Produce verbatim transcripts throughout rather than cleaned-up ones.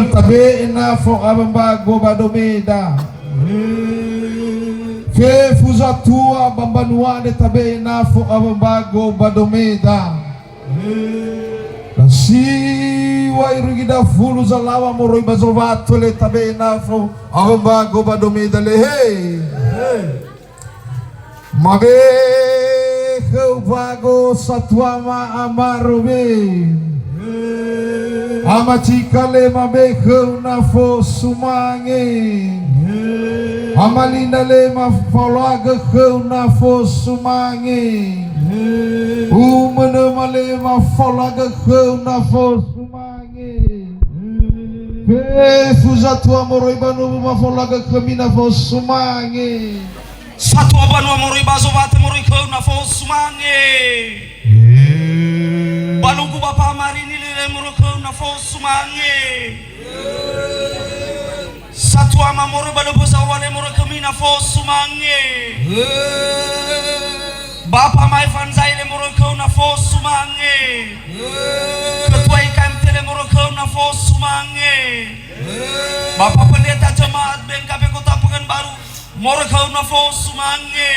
Tabe'e nafo awö mbago ba domeda. Fefu zatua ba mbanua andre tabe'e nafo awö mbago ba domeda. Lasiwa irugi dafulu zalawa moroi ba zowatö le tabe'e nafo awö mbago ba domeda le he. Mabe khöu mbago satua ma ama rowe. Ama Cika le mabe khöu nafo sumange. Ama Lina le mafoloagö khöu nafo sumange. Umönö ma le mafoloagö khöu nafo sumange. Fefu zatua moroi ba nubu mafoloagö khömi nafo sumange. Satua banua moroi ba zowatö moroi khöu nafo sumange. Balugu ba pamarini lile moroi khöu nafo sumange. Satua ma moroi ba lö bösa wale moroi khömi nafo sumange. Ba pamae fanzai le moroi khöu nafo sumange. Ketua I K M T le moroi khöu nafo sumange. Ba pamendeta jemaat B N K P Kota Pekanbaru. Moroi khöu nafo sumange.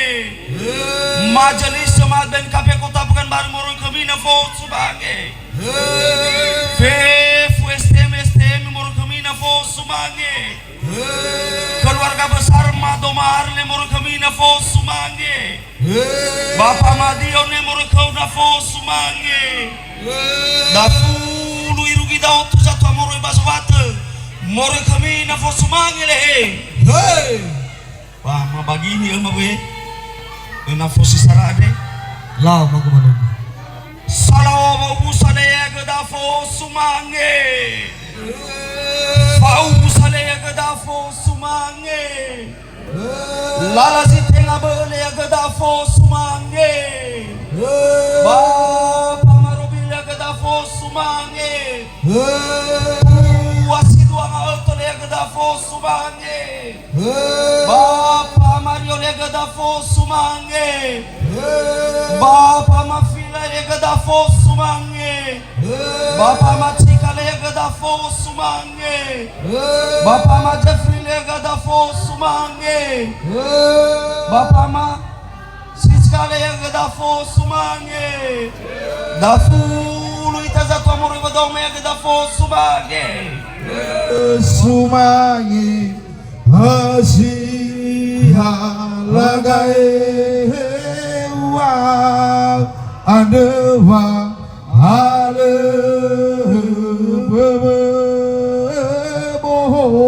Majelis Jemaat B N K P Kota Pekanbaru moroi khömi nafo sumange. Fefu S T M, S T M moroi khömi nafo sumange. Keluarga besar Mado Mahar le moroi khömi nafo sumange. Bapa Madione moroi khöu nafo sumange. Dafulu irugi daotu satua moroi ba zowatö. Moroi khömi nafo sumange le he. He. Wah, mabagini öma we. Öna fosi sara andre. Lao magu manunu. Salawa wa'ubusa le ya'agö dafo sumange. Fa'ubusa le ya'agö dafo sumange. Lala si tenga bö'ö le ya'agö dafo sumange. Bapa Marobi le ya'agö dafo sumange. Tua si dua nga'ötö le ya'agö dafo sumange. Bapa Mario le ya'agö dafo sumange. Bapa Mafila le ya'agö dafo sumange. Bapa Macika le ya'agö dafo sumange. Bapa Ma Jeffrey le ya'agö dafo sumange. Bapa Ma Siska le ya'agö dafo sumange. Dafulu ita satua moroi ba dome ya'agö dafo sumange. Sumange. Hasiha lagae hewa andrö wa alö böbö boho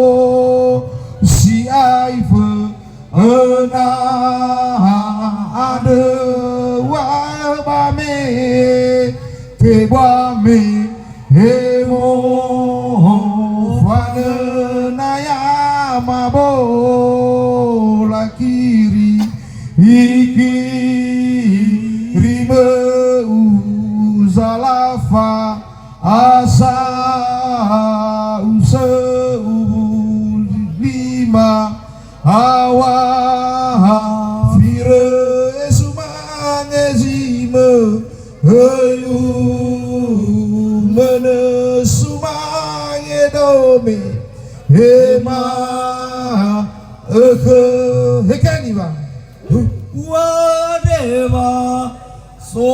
si aifö öna andrö wa ba me tebua me He mofanö na ya mabola kiri, ikiri mö'u zalafa, asa usö'u lima, Awa firö sumange zi mö, höyu mönö sumange dome, hema ökhö hekeni wa. Wa dewa so